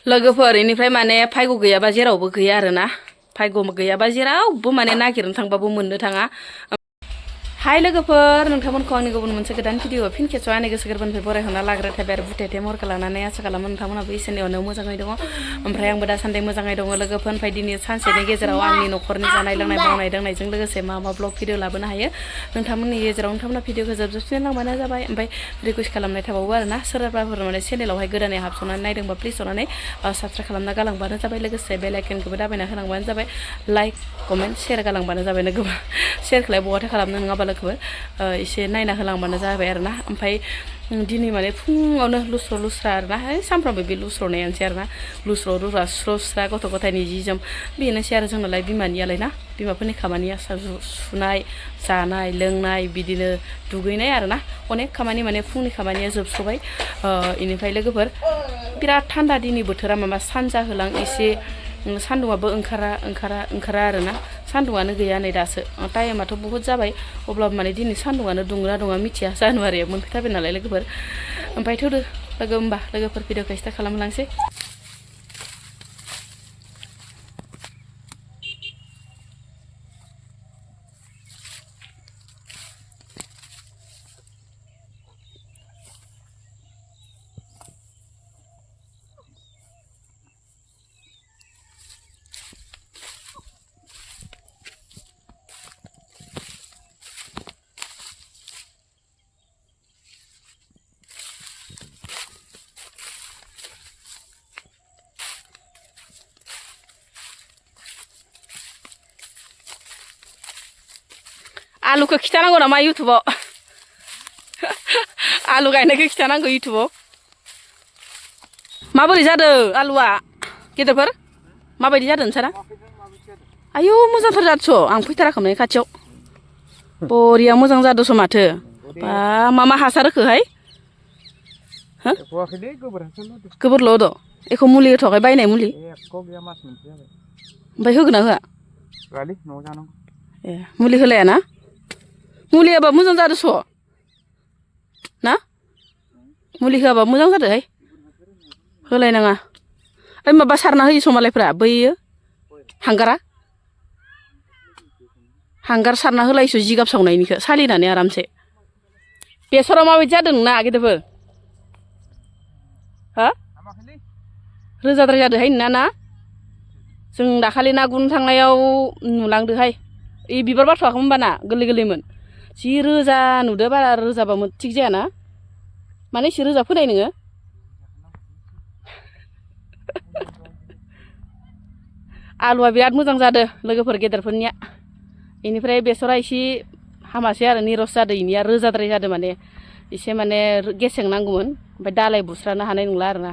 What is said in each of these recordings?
लोगोफोर इनिफ्राय माने फायग' गैयाबा जेरावबो गैया आरोना फायग' गैयाबा जेरावबो माने नागिरनो थांबाबो मोननो थाङा हाय लोगोफोर नोंथांमोनखौ आंनि गुबुन मोनसे गोदान भिडिअ फिन खेबसेआव आंनि गोसो गोरबोनिफ्राय बरायहरना लाग्रा थाबाय आरो बुथेथे महरखौ लानानै आसा खालामो नोंथांमोनाबो इसोरनि अननायाव मोजाङै दङ ओमफ्राय आंबो दासान्दि मोजाङै दङ लोगोफोर ओमफ्राय दिनै सानसेनि गेजेराव आंनि न'खरनि जानाय लोंनाय मावनाय दांनायजों लोगोसे मा ब्लग भिडिअ लाबोनो हायो नोंथांमोननि गेजेराव नोंथांमोना भिडिअखौ जोबजोबसिन लांबानो जाबाय ओमफ्राय रिकुवेस्ट खालामनाय थाबावो आरोना सोरबाफोर माने चेनेलावहाय गोदानै हाबस'नानै नायदोंबा प्लिज अनानै साबस्क्राइब खालामना गालांबानो जाबाय लोगोसे बेल आइकनखौबो दाबायना होलांबानो जाबाय लाइक कमेन्ट शेयार गालांबानो जाबाय लोगोफोर शेयारखौलाय बहाथो खालामनो नङाबा लोगोफोर एसे नायना होलांबानो जाबाय आरोना ओमफ्राय दिनै माने फुङावनो लुस्रा आरोना सानफ्रामबो बे लुस्र'नायानोसै आरोना लुस्रा स्रा गथ' गथायनि जि जोम बेनोसै आरो जोंनालाय बिमानियालाय ना बिमाफोरनि खामानिया सुनाय जानाय लोंनाय बिदिनो दुगैनाय आरोना अनेक खामानि माने फुंनि खामानिया जोबस्र'बाय इनिफ्राय लोगोफोर बिराद थान्दा दिनै बोथोरा माबा सानजाहोलां एसे सान्दुंआबो ओंखारा आरोना सान्दुंआनो गैया नै दासो टाइमाथ' बहुद जाबाय अब्लाबो माने दिनै सान्दुंआनो दुङा दुङा मिथिया जानुवारियाव मोनफैथारबाय नालाय लोगोफोर ओमफ्राय थौदो होमबा लोगोफोर भिडिअखौ स्टार्ट खालामलांसै आलुखौ खिथानांगौ नामा इउटुबाव आलु गायनायखौ खिथानांगौ इउटुबाव माबोरै जादों आलुआ गेदेरफोर माबायदि जादों नोंसाना आयौ मोजांथार जादोंस' आं फैथाराखैमोन खाथियाव बरिया मोजां जादोंस' माथो बा मा हासार होखोहाय गोबोरल' होदो एख' मुलि होथ'वाखै बायनाय मुलि ओमफ्राय होगोन ना होआ ए मुलि होलायाना मुलि होआबा मोजां जादोंस' ना मुलि होआबा मोजां जादोंहाय होलायनाङा ओइ माबा सारना होयोस' मालायफ्रा बैयो हांगार सारना होलायोस' जिगाब सावनायनिखौ सालिनानै आरामसे बेसरा माबायदि जादों नोंना गेदेरफोर हा रोजाद्राय जादोंहाय नोंना ना जों दाखालि ना गुरनो थांनायाव नुलांदोहाय ओइ बिबार बारथ'वाखैमोन होनबाना गोरलै गोरलैमोन जि रोजा नुदो बारा रोजाबा थिग जायाना माने एसे रोजा फोनाय नोङो आलुआ बिराद मोजां जादों लोगोफोर गेदेरफोरनिया बेनिफ्राय बेसरा एसे हामासै आरो निरस जादों इनिया रोजाद्राय जादों माने एसे माने गेसें नांगौमोन ओमफ्राय दालाय बुस्रानो हानाय नंला आरोना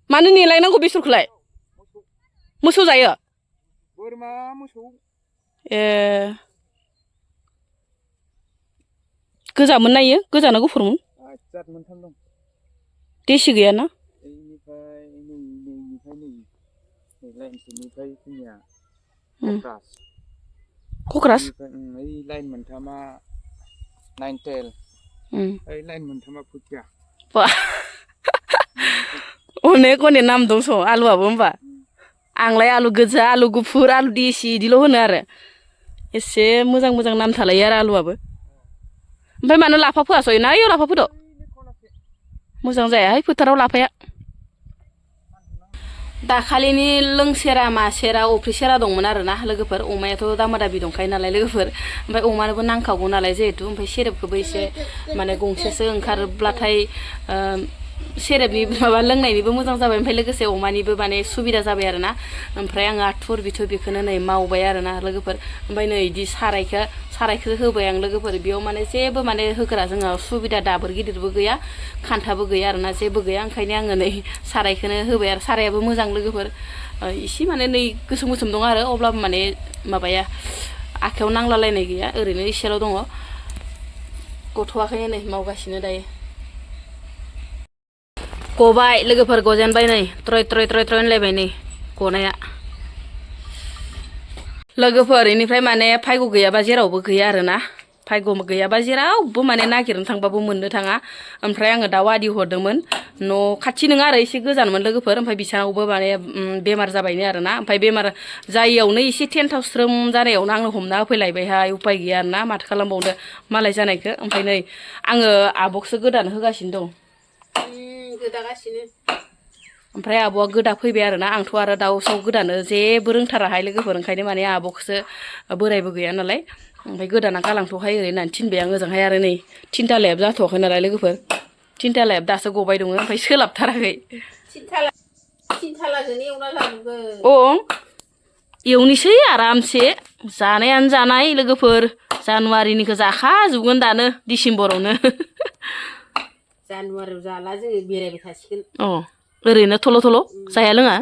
मानो नेलायनांगौ बेसरखौलाय मोसौ जायो बोरमा मोसौ ए गोजामोन नायो गोजाना गुफुरमोन देसि गैयाना कक्रास लाइन मोनथामा नाइनटेल लाइन मोनथामा फुथिया अनेक नाम दंस' आलुआबो होमबा आंलाय आलु गोजा आलु गुफुर आलु देसि बिदिल' होनो आरो एसे मोजां मोजां नाम थालायो आरो आलुआबो ओमफ्राय मानो लाफा फोआसै ना इयाव लाफा फोदो मोजां जायाहाय फोथाराव लाफाया दाखालिनि लोंसेरा मासेरा अफ्रिसेरा दंमोन आरोना लोगोफोर अमायाथ' दामा दाबि दंखायो नालाय लोगोफोर ओमफ्राय अमानोबो नांखागौ नालाय जिहेतु ओमफ्राय सेरेबखौबो एसे माने गंसेसो ओंखारब्लाथाय सेरेबनि माबा लोंनायनिबो मोजां जाबाय ओमफ्राय लोगोसे अमानिबो माने सुबिदा जाबाय आरोना ओमफ्राय आङो आथुर बिथुर बेखौनो नै मावबाय आरोना लोगोफोर ओमफ्राय नै बिदि सारायखौ होबाय आं लोगोफोर बेयाव माने जेबो माने होग्रा जोंहा सुबिदा दाबोर गिदिरबो गैया खान्थाबो गैया आरोना जेबो गैया ओंखायनो आङो नै सारायखौनो होबाय आरो सारायाबो मोजां लोगोफोर इसे माने नै गोसोम गोसोम दं आरो अब्लाबो माने माबाया आखायाव नांलालायनाय गैया ओरैनो इसेल' दङ गथ'आखैनो नै मावगासिनो दायो गबाय लोगोफोर गजेनबाय नै ट्रय होनलायबाय नै गनाया लोगोफोर इनिफ्राय माने फायग' गैयाबा जेरावबो गैया आरोना भाग्य गैयाबा जेरावबो माने नागिरनो थांबाबो मोननो थाङा ओमफ्राय आङो दाउ आदि हरदोंमोन न' खाथि नङा आरो एसे गोजानमोन लोगोफोर ओमफ्राय बिसानावबो माने बेमार जाबायनो आरोना ओमफ्राय बेमार जायियावनो एसे टेन्टाव स्रोम जानायावनो आंनो हमना होफैलायबायहाय उपाय गैया आरोना माथो खालामबावनो मालाय जानायखौ ओमफ्राय नै आङो आब'खौसो गोदानो होगासिनो दं गोदागासिनो ओमफ्राय आब'आ गोदा फैबाय आरोना आंथ' आरो दाउ साव गोदानो जेबो रोंथाराहाय लोगोफोर ओंखायनो माने आब'खौसो बोरायबो गैया नालाय ओमफ्राय गोदाना गालांथ'हाय ओरै होननानै थिनबाय आं ओजोंहाय आरो नै थिनथालायाबो जाथ'वाखै नालाय लोगोफोर थिनथालायाबो दासो गबाय दङ ओमफ्राय सोलाबथाराखै थिनथालाजोंनो एवना लाबोगोन एवनोसै आरामसे जानायानो जानाय लोगोफोर जानुवारिनिखौ जाखाजोबगोन दानो डिसेम्बरावनो जानुवारियाव जाला जोङो बेरायबाय थासिगोन ओरैनो थल' थल' जाया लोङा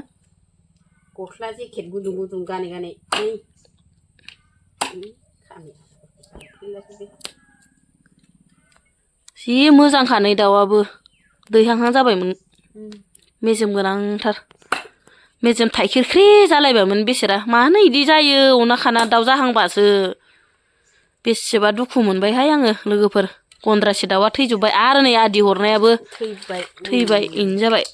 गस्ला जेकेट गुदुं गुदुं गानै गानै जि मोजांखा नै दाउआबो दैहांहां जाबायमोन मेजेम गोनांथार मेजेम थाइखेरख्रि जालायबायमोन बेसेरा मानो इदि जायो अना खाना दाउ जाहांबासो बेसेबा दुखु मोनबायहाय आङो लोगोफोर गन्द्रासे दाउआ थैजोब्बाय आरो नै आदि हरनायाबो थैबाय इनो जाबाय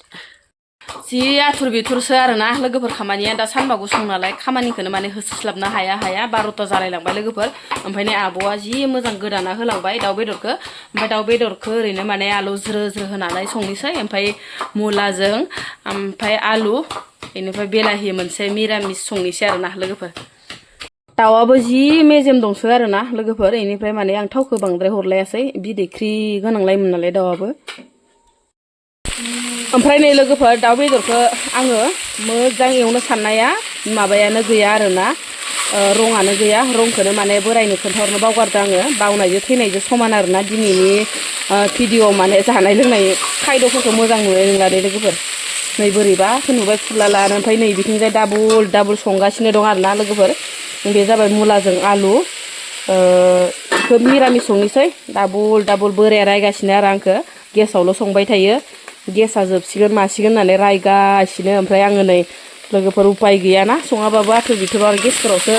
जि आथुर बिथुरसो आरोना लोगोफोर खामानिया दा सानबा गुसुं नालाय खामानिखौनो माने होसोस्लाबनो हाया 12ता जालायलांबाय लोगोफोर ओमफ्राय नै आब'आ जि मोजां गोदाना होलांबाय दाउ बेदरखौ ओमफ्राय दाउ बेदरखौ ओरैनो माने आलु ज्रो ज्रो होनानै संनोसै ओमफ्राय मुलाजों ओमफ्राय आलु बेनिफ्राय बेलाहि मोनसे मिरामिस संनोसै आरोना लोगोफोर दाउआबो जि मेजेम दंसो आरोना लोगोफोर बेनिफ्राय माने आं थावखौ बांद्राय हरलायासै बिदैख्रि गोनांलायमोन नालाय दाउआबो ओमफ्राय नै लोगोफोर दाउ बेदरखौ आङो मोजां एवनो साननाया माबायानो गैया आरोना रङानो गैया रंखौनो माने बोरायनो खोन्थाहरनो बावगारदों आङो बावनायजों थैनायजों समान आरोना दिनैनि भिडिअ माने जानाय लोंनाय खायद'फोरखौ मोजां नुनाय नंला दे लोगोफोर नै बोरैबासो नुबाय फुलालानो ओमफ्राय नै बिथिंजाय डाबल संगासिनो दं आरोना लोगोफोर बे जाबाय मुलाजों आलु बेखौ मिरामिस संनोसै डाबल बोराया रायगासिनो आरो आंखौ गेसावल' संबाय थायो गेसा जोबसिगोन मासिगोन होननानै रायगासिनो ओमफ्राय आङो नै लोगोफोर उपाय गैयाना सङाबाबो आथुर बिथुर आरो गेसफोरावसो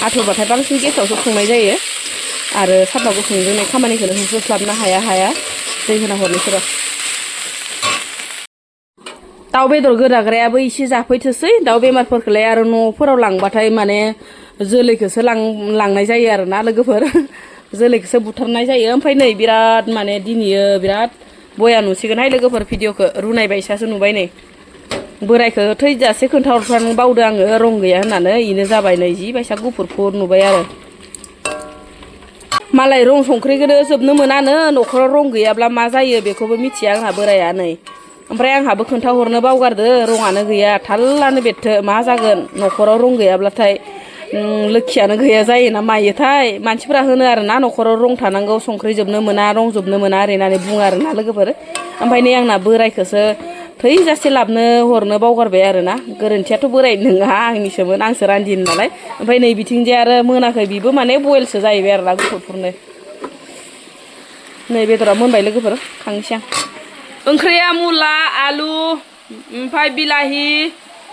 आथुरबाथाय बांसिन गेसावसो संनाय जायो आरो सानबा गुसुंजों नै खामानिखौनो होसोस्लाबनो हाया दै होना हरनोसै र' दाउ बेदर गोदाग्रायाबो एसे जाफैथोसै दाउ बेमारफोरखौलाय आरो न'फोराव लांबाथाय माने जोलैखौसो लांनाय जायो आरोना लोगोफोर जोलैखौसो बुथारनाय जायो ओमफ्राय नै बिराद माने दिनैयो बिराद बया नुसिगोनहाय लोगोफोर भिडिअखौ रुनाय बायसासो नुबाय नै बोरायखौ थैजासे खोन्थाहरफ्रानो बावदो आङो रं गैया होननानै इनो जाबाय नै जि बायसा गुफुर नुबाय आरो मालाय रं संख्रिखौनो जोबनो मोनानो न'खराव रं गैयाब्ला मा जायो बेखौबो मिथिया आंहा बोराया नै ओमफ्राय आंहाबो खोन्थाहरनो बावगारदो रङानो गैया थाल्लानो बेरथो मा जागोन न'खराव रं गैयाब्लाथाय लोखियानो गैया जायोना मायोथाय मानसिफोरा होनो आरोना न'खराव रं थानांगौ संख्रि जोबनो मोना रं जोबनो मोना ओरै होननानै बुङो आरोना लोगोफोर ओमफ्राय नै आंना बोरायखौसो थैजासे लाबनो हरनो बावगारबाय आरोना गोरोन्थियाथ' बोराय नङा आंनिसोमोन आंसो रान्दिनो नालाय ओमफ्राय नै बिथिंजाय आरो मोनाखै बिबो माने बयलसो जाहैबाय आरोना गुफुरनो नै बेदरा मोनबाय लोगोफोर खांनोसै आं ओंख्रिया मुला आलु ओमफ्राय बिलाहि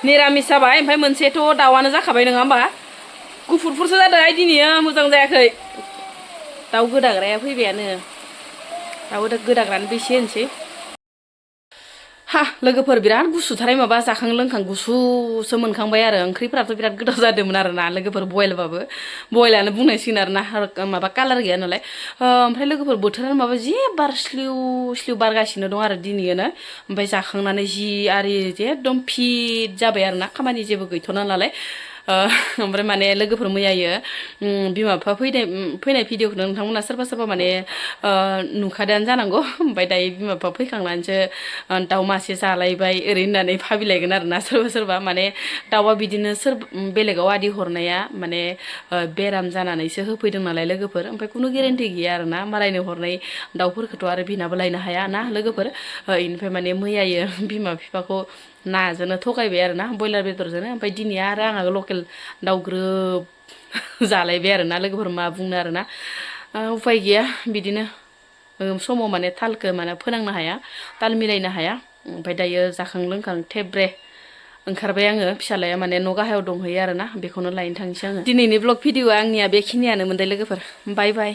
निरामिस जाबाय ओमफ्राय मोनसेथ' दाउआनो जाखाबाय नङा होमबा गुफुरफोरसो जादोंहाय दिनैयो मोजां जायाखै दाउ गोदाग्राया फैबायानो दाउ गोदाग्रानोबो एसे होनोसै लोगोफोर बिराद गुसुथाराय माबा जाखां लोंखां गुसुसो मोनखांबाय आरो ओंख्रिफोराथ' बिराद गोथाव जादोंमोन आरोना लोगोफोर बयलबाबो बयलानो बुंनांसिगोन आरोना माबा कालार गैया नालाय ओमफ्राय लोगोफोर बोथोरानो माबा जि बार स्लिउ बारगासिनो दं आरो दिनैयोनो ओमफ्राय जाखांनानै जि आरि एकदम फिट जाबाय आरोना खामानि जेबो गैथ'ना नालाय ओमफ्राय माने लोगोफोर मैयायो बिमा बिफा फैनाय भिडिअखौनो नोंथांमोना सोरबा माने नुखादायानो जानांगौ ओमफ्राय दायो बिमा बिफा फैखांनानैसो दाउ मासे जालायबाय ओरै होननानै भाबिलायगोन आरोना सोरबा माने दाउआ बिदिनो बेलेगाव आदि हरनाया माने बेराम जानानैसो होफैदों नालाय लोगोफोर ओमफ्राय खुनु गेरेन्टि गैया आरोना मालायनो हरनाय दाउफोरखौथ' आरो बिनाबो लायनो हाया ना लोगोफोर बेनिफ्राय माने मैयायो बिमा बिफाखौ नाजोंनो थगायबाय आरोना बयलार बेदरजोंनो ओमफ्राय दिनै आरो आंहा लकेल दाउ ग्रोब जालायबाय आरोना लोगोफोर मा बुंनो आरोना उफाय गैया बिदिनो समाव माने तालखौ माने फोनांनो हाया ताल मिलायनो हाया ओमफ्राय दायो जाखां लोंखां थेब्रे ओंखारबाय आङो फिसालाया माने न' गाहायाव दंहैयो आरोना बेखौनो लायनो थांनोसै आङो दिनैनि ब्लग भिडिअआ आंनिया बेखिनियानो मोनदों लोगोफोर बाय बाय